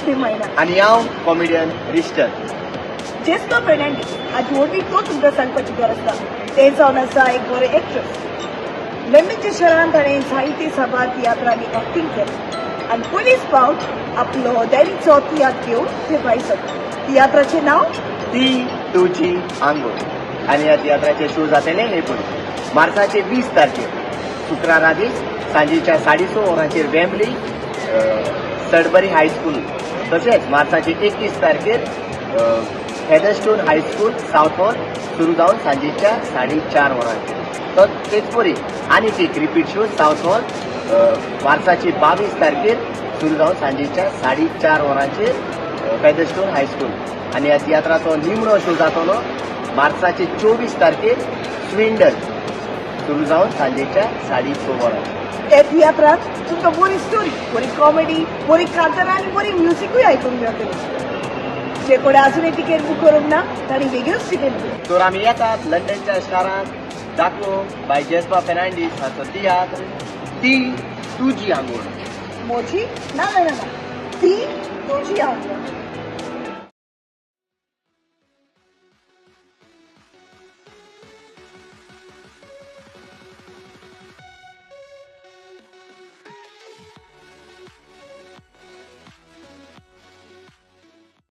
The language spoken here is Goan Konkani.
रोशनी मैना. आनी हांव कॉमेडियन रिस्टन. जेस्पा फेर्नांडीस हाजी व्हडली तो तुमकां सांगपाची गरज ना. ते जावन आसा एक बरें एक्ट्रस. लंडनच्या शहरांत ताणें जायते साबार तियात्रांनी एक्टींग केलें आनी पयलीच फावट आपलो डॅडीचो तियात्र घेवन ते भायर सरले. तियात्राचें नांव ती तुजी आंगोळ. आनी ह्या तियात्राचे शो जातले हे पळय: मार्चाचे 20 तारखेर, शुक्रारा दीस, सांजेच्या 6:30 वरांचेर वेम्बली, सडबरी हायस्कूल. तशेंच मार्चाचे 21 तारखेर फेदरस्टोन हायस्कूल, सावथ हॉल, सुरू जावन सांजेच्या 4:30 वरांचेर. तर तेच परी आनीक एक रिपीट शो सावथ हॉल, मार्चाचे 22 तारखेर, सुरू जावन सांजेच्या 4:30 वरांचेर फेदरस्टोन हायस्कूल. आनी ह्या तियात्राचो निमणो शो जातलो मार्चाचे 24 तारखेर स्विंडन, सुरू जावन सांजेच्या 6:30 वरांचेर. त्या तियात्रांत तुमकां बरी स्टोरी, बरी कॉमेडी, बरी कांतारां आनी बरी म्युजिकूय आयकूंक मेळटली. जे कोणे अजूनय तिकेट बूक करूंक ना तांणी बेगीनूच तिकेट बूक तर आमी येतात लंडनच्या शारांत दाखोवंक बाय जेस्पा फेर्नांडीस हाचो तियात्र ती तुजी आंगोळ. मोजी ना ना ना ना, ती तुजी आंगोळ.